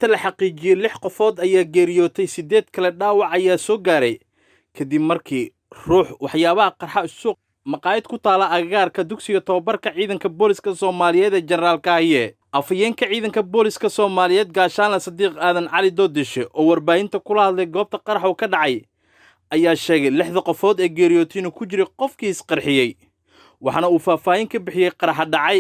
Inta la xaqiijiyey 6 qofood ayaa geeriyootay, 8 kale dhaawac ayaa soo gaaray kadib markii ruux waxyaabaha qarxa suuq maqaayad ku taala agagaarka dugsiga tababarka ciidanka booliska Soomaaliyeed ee Jenaraal Kaahiye. Afhayeenka ciidanka booliska Soomaaliyeed Gaashaanle Sadiiq Aadan Cali Doodishe oo warbaahinta kula hadlay goobta qarax uu ka dhacay ayaa sheegay 6da qofood ee geeriyootay inuu ku jiray qofkii isqarxiyey, waxaana uu faahfaahin ka bixiyey qaraxa dhacay.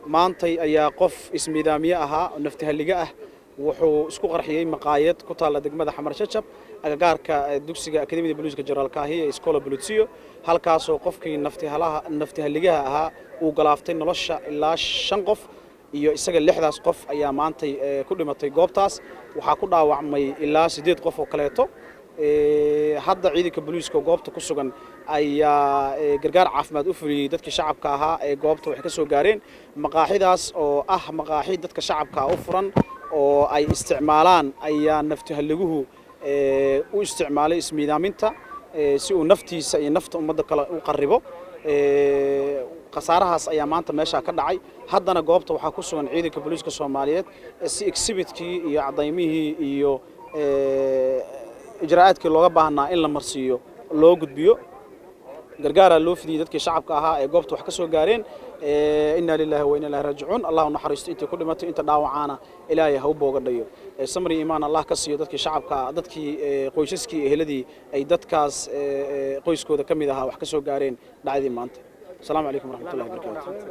Maantay ayaa qof ismiidaamiye ahaa oo naftihalliga ah wuxuu isku qarxiyey maqaayad ku taalla degmada Xamar Shajab agagaarka dugsiga Akademiyada Booliiska Jenaraal Kaahiye ee Iskoola Bolitio, halkaasoo qofkii naftihalligaha ahaa uu galaaftay nolosha ilaa 5 qof iyo isaga. 6daas qof ayaa maantay ku dhimatay goobtaas. Waxaa ku dhaawacmay ilaa 8 qof oo kaleeto. Hadda ciidanka booliiska goobta ku sugan ayaa gargaar caafimaad u fuliyey dadkii shacabka ahaa ee goobta waxay ka soo gaareen. Maqaaxidaas oo ah maqaaxi dadka shacabka u furan oo ay isticmaalaan ayaa naftihaliguhu u isticmaalay ismiidaaminta si uu naftiisa iyo nafta ummadda kale u qarribo. Khasaarahaas ayaa maanta meesha ka dhacay. Haddana goobta waxaa ku sugan ciidanka booliiska Soomaaliyeed si exhibitkii iyo cadaymihii iyo ijraa'aadkii looga baahnaa in la marsiiyo loo gudbiyo. Gargaaraa loo fidiyey dadkii shacabka ahaa ee goobta wax ka soo gaareen. Inna lillahi wa inna ilaihi raajicuun. Allah u naxariisto intii ku dhimatay, inta dhaawacaana Ilaahay ha u boogadhayo. Samri iimaan Allah ka siiyo dadkii shacabka, dadkii qoysaskii, eheladii ay dadkaas qoyskooda ka mid ahaa wax ka soo gaareen dhacdii maanta. Asalaamu calaykum waraxmatullahi wabarakaatu.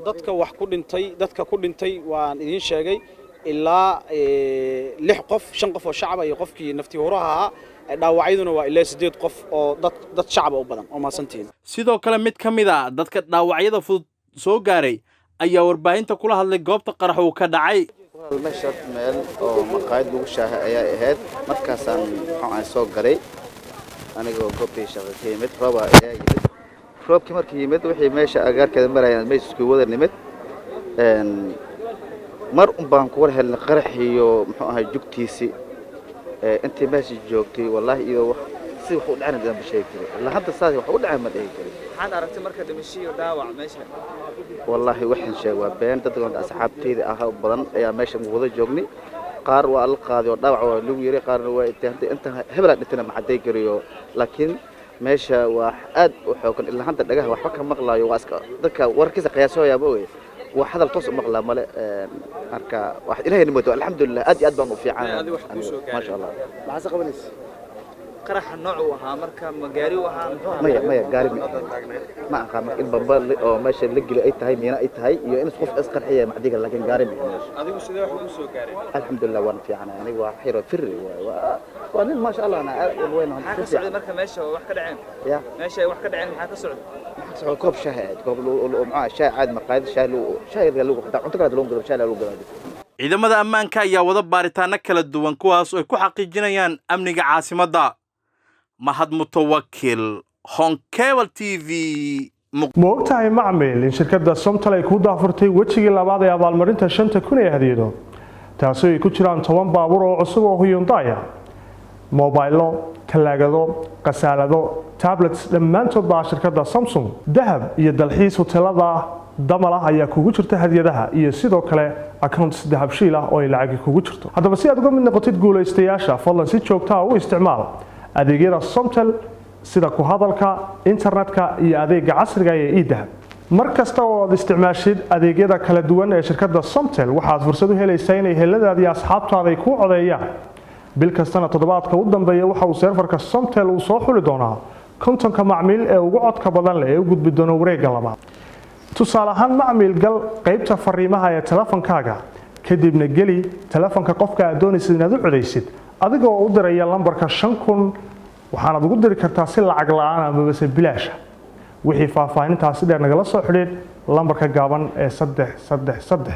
Dadka wax ku dhintay, dadka ku dhintay waan idiin sheegay, ilaa 6 qof, 5 qof oo shacaba iyo qofkii naftii huraha ahaa. Dhaawacyaduna waa ilaa 8 qof oo dad shacaba u badan oo mahadsantihiin. Sidoo kale mid ka mid a dadka dhaawacyada fudud soo gaaray ayaa warbaahinta kula hadlay goobta qarax uu ka dhacay. Meesha meel oo maqaayad lagu shaahay ayaa ahayd. Markaasaan muxuu ahay soo galay anigoo goobtii shaqo ka yimid. Rooba ayaa yimid. Roobkii markii yimid, wixii meesha agaarkeeda marayaan meesha isku wada nimid. Mar un baan ku war helnay qarax iyo muxuu ahay jugtiisii. Intii meesha joogtay, wallaahi, iyo wax si wax u dhacana ma sheegi karin. Ilaa hadda saas wax u dhacay ma dhihi karin. Maxaad aragtay marka dhimasho iyo dhaawac meesha? Wallaahi waxaan sheeg waa been. Dad asxaabteyda ah badan ayaa meesha wada joognay. Qaar waa la qaaday oo dhaawac waa lagu yiri, qaarna waa inta hebelaa dhintana ma cadday kariyo, laakiin meesha waa aad u xoogan. Ilaa hadda dhagaha waxba ka maqlaayo. Waa iska dadka warkiisa qiyaasoyaaba wey, waa hadal toos u maqlaa male. Marka wax Ilaahay nimo, alxamdulilah, aad iyo aad baan u fiican, maasha Allah. Maxaad qabanaysa? Qaraxa nooc uu ahaa marka, ma gaari uu ahaa, muxuu ahaa? Maya, maya, gaari ma aqaan. Marka in bamba oo meesha la geli ay tahay, miina ay tahay iyo in qof isqarxiya macdiga, laakiin gaari ma meesha. Adigu sidee wax ugu soo gaareen? Alxamdulilah, waan fiicanahay aniga. Waa xiro firri waay, waa nin maasha Allah, ana aad u weyn. Maxaa ka socday marka meesha wax ka dhaceen? Ya, meesha ay wax ka dhaceen maxaa ka socday? Maxaa socday? Koob shaah ahayd, koob maxaa shaah caadi, maqaayad shaah lagu shaah lagu cunto kale lagu gado, shaah lagu gado. Ciidamada ammaanka ayaa wada baaritaano kala duwan kuwaas oo ay ku xaqiijinayaan amniga caasimadda. Mahad Mutawakil, Honkebel TV. Ma ogtahay macmil in shirkadda Somtal ay kuu daafurtay wejigii labaad ee abaalmarinta 5000 ee hadiyado, taasoo ay ku jiraan 10 baabuur oo cusub oo Hyundai ah, mobaylo, talaagado, khasaalado, tablets, dhammaantood baa shirkadda Samsung? Dahab iyo dalxiis hoteelada damal ah ayaa kugu jirta hadiyadaha iyo sidoo kale accounts Dahabshiil ah oo ay lacagi kugu jirto. Haddaba si aad uga mid noqotid guulaystayaasha, fadlan si joogta ah u isticmaal adeegyada Somtel sida ku hadalka, internetka iyo adeega casriga ee eDahab. Mar kasta oo aad isticmaashid adeegyada kala duwan ee shirkadda Somtel, waxaad fursad u helaysaa inay heladaada iyo asxaabtaada ay kuu codeeyaan. Bil kastana toddobaadka u dambeeya waxa uu serverka Somtel uu soo xuli doonaa 50ka macmiil ee ugu codka badan leh ee u gudbi doona wareegga labaad. Tusaale ahaan macmiil, gal qaybta fariimaha ee telefonkaaga, kadibna geli telefonka qofka aad doonaysid inaad u codaysid adigoo u diraya lambarka 5000. Waxaanaad ugu diri kartaa si lacag la-aan amabase bilaasha. Wixii faahfaahintaasi dheer nagala soo xidhiidh lambarka gaaban ee 333.